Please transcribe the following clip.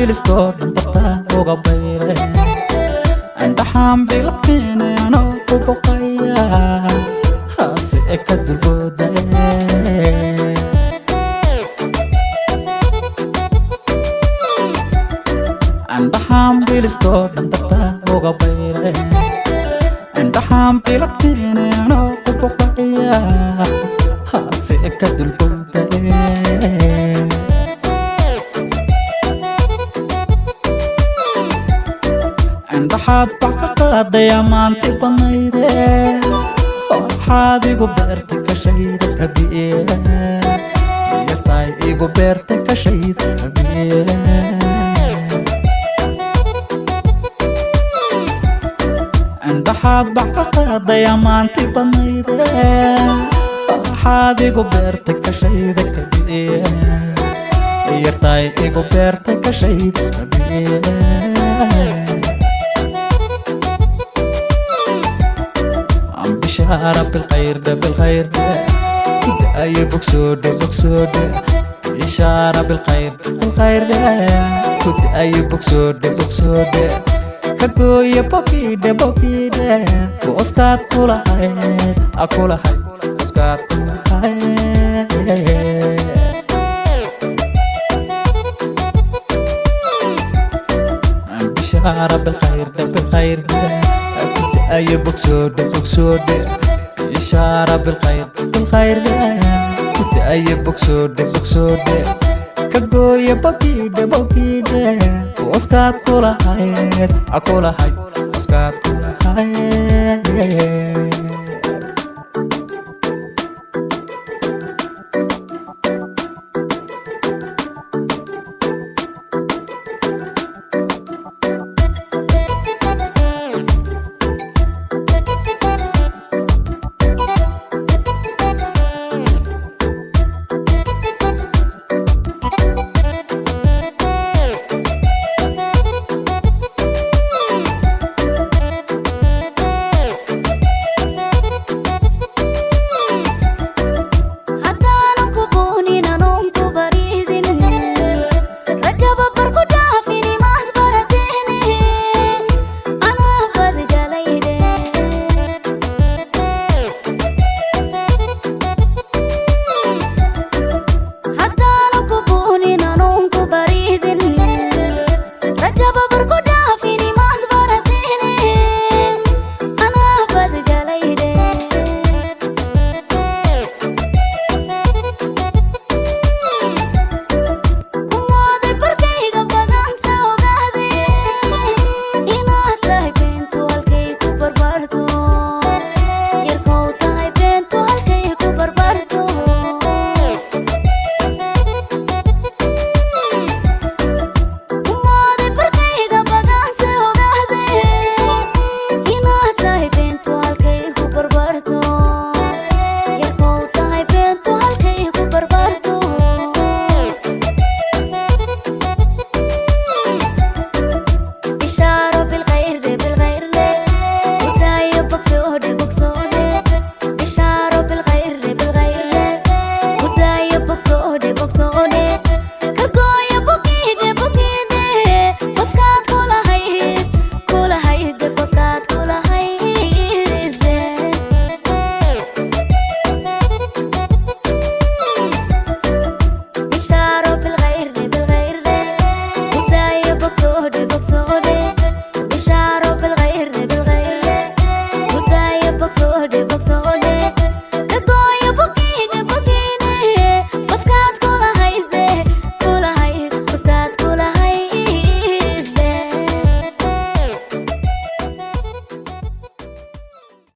Bilistoo dhantarta uga bayre, indhaxaan bilaqteenano ku boqaya, hase ka dulbooda. Indhaxaan bilistoo dhantarta uga bayre, indhaxaan bilaqteenano ku boqaya, hase ka dulbooda. Indhaxaad bax ka qaaday amaanti badnayde, waxaad igu beertay kashayda kabiye, yartaay igu beertay kashayda kabiye. Indhaxaad bax ka qaaday amaanti badnayde, waxaad igu beertay kashayda kabiye, yartaay igu beertay kashayda kabiye. Bishaara bilkhayr dhe, bilkhayr dhe, ku-da'ayo bogsoodhe, bogsoodhe. Bishaara bilkhayr, bilkhayr dhe, ku-da'ayo bogsoodhe, bogsoodhe. Ka gooye bogiidhe, bogiidhe, booskaad kulahayd a kulahayd, booskaad kulahayd. Bishaara bilkhayr dhe, bilkhayr dhe, ku-da'ayo bogsoodhe, bogsoodhe. Bishaara bilkhayr, bilkhayr dhe, ku-da'ayo bogsoodhe, bogsoodhe. Ka gooye bogiidhe, bogiidhe, booskaad kulahayd a kulahayd, booskaad kulahayd.